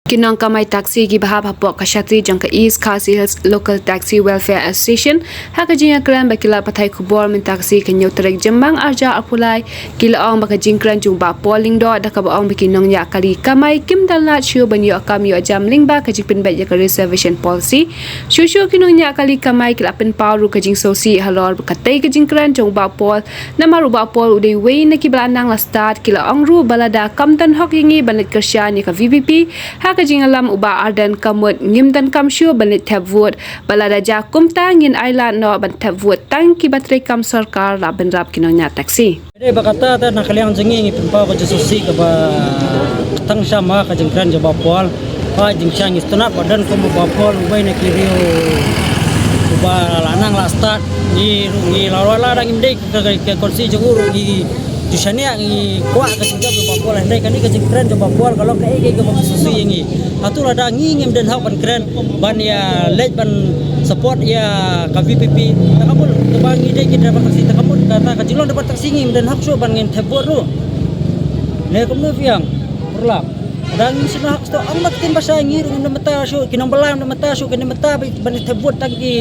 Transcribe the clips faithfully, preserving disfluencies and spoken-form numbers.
Ki nongkamai taxi kiba hap hapoh ka shatri jong ka East Khasi Hills Local Taxi Welfare Association ha ka jingïakren bad ki lad pathai khubor mynta ka sngi ka hynñiew tarik Jymmang arhajar arphew lai, ki la ong ba ka jingkren jong u Bah Paul Lyngdoh da kaba ong ba ki nongñiah kali kamai kim don lad shuh ban ïoh kam ïoh jam lyngba ka jingpynbeit ïa ka reservation policy. Shuh shuh ki nongñiah kali kamai ki la pynpaw ruh ka jingsngewsih halor ba katei ka jingkren jong u Bah Paul, namar u Bah Paul u dei uwei na kiba la nang la start. Ki la ong ruh ba lada kam don hok ïa ngi ban leit kyrshan ïa ka V P P ha ka jingïalam u Bah Ardent, ka mut ngim donkam shuh ban leit thep vote, ba lada jia kumta ngin ailad noh ban thep vote. Tang kiba treikam sorkar la bynrap ki nongñiah taxi. Dei ba kata te na ka liang jong ngi ngi pynpaw ka jingsngewsih kaba tang sha ma ka jingkren jong u Bah Paul. Ba jingshai ngi sngewtynnat ba don kum u Bah Paul uwei na ki riew uba la nang la start. Ngi ruh ngi la la dang ngim dei ka ka ka konsi jong u ruh ngi ju shaniah ngi kwah ka jingjop jong u Bah Paul. Hynrei kane ka jingkren jong u Bah Paul ka long kaei kaei kaba jingsngewsih ïa ngi. Hato lada ngi ngim don hok ban kren ban ïa leit ban support ïa ka V P P. Ta ka mut kaba ngi dei ki driver taxi, ta ka mut kata ka jinglong driver taxi ngim don hok shuh ban ngin thep vote ruh. Ne kumno phi ong? Pyrlak. Lada ngim don hok shuh, ong ma ka ktien ba shai, ngi ruh ngim don bynta shuh, ki nongbylla ngim don bynta shuh, ki don bynta ban thep vote tang ki,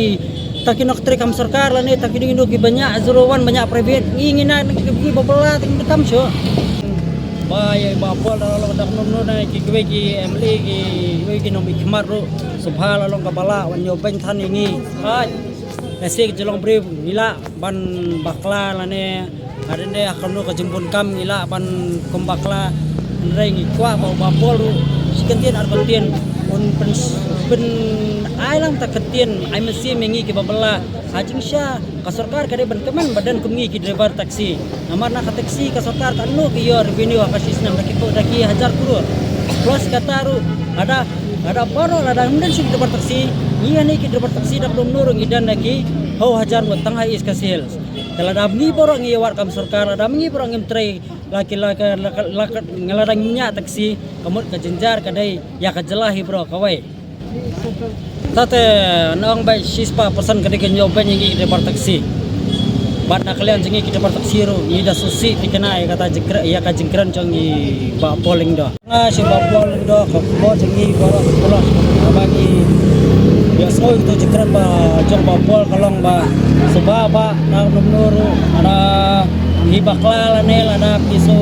tang ki nongtrei kam sorkar lane tang ki dei ki ba ñiah zero one ba ñiah private. Ngi ngi na ki ba bylla tang ki kam shuh. Ba ïa ba Paul da long da kumno na ki kiwei ki M L A ki kiwei ki nongmihkhmat ruh. Sngewbha la long kaba lah wan ïoh beiñ than ïa ngi. Hai. Lehse ka jinglong briew ngi lah ban bakla lane hadien de ha kano ka jingbun kam ngi lah ban kum bakla. Hynrei ngi kwah ba u Bah Paul ruh shi kyntien ar kyntien un pyn pyn ai lang ta kyntien ai mynsiem ïa ngi kiba bylla. Ha jingshisha ka sorkar ka dei ban kmen ba don kum ngi ki driver taxi. Namar na ka taxi ka sorkar katno ki ïoh revenue ha ka shi snem da ki ko da ki hajar klur. Plus kata ruh lada lada baroh lada ngim don shuh ki driver taxi, ngi hangne ki driver taxi da kumno ruh ngi don da ki hynñiew hajar ngut tang ha East Khasi Hills. Te lada ngi baroh ngi ïawad kam sorkar, lada ngi baroh ngim trei la ki la ka la ka la ka lada ngim ñiah taxi, ka mut ka jynjar ka dei ïa ka jylla hi baroh kawei. Tate na ong ba shispah persen ka dei ka ñiewbeiñ ïa ngi ki driver taxi. Bad na ka liang jong ngi ki driver taxi ruh ngi da sngewsih thikna ïa kata jingkren ïa ka jingkren jong ngi Bah Paul Lyngdoh. Nga shu Bah Paul Lyngdoh ka khubor jong ngi baroh ka pulot. Haba ngi ïohsngew ïa ka jingkren ba jong Bah Paul ka long ba sngewbha ba na ka num nur ruh lada ngi bakla lane lada phi shu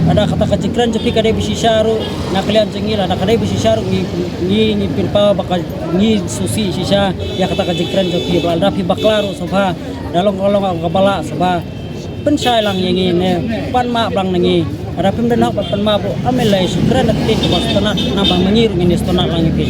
lada kata ka jingkren jong phi ka dei ba shisha ruh. Na ka liang jong ngi lada ka dei ba shisha ruh ngi ngi ngi pynpaw ba ka ngi sngewsih shisha ïa kata ka jingkren jong phi ba lada phi bakla ruh sngewbha da long ka long kaba lah sngewbha pynshai lang ïa ngi ne pan map lang na ngi. Lada phim don hok ban pan map ruh ym lei shu kren da kti kaba sngewtynnat namar ma ngi ruh ngin ïa sngewtynnat lang ïa phi.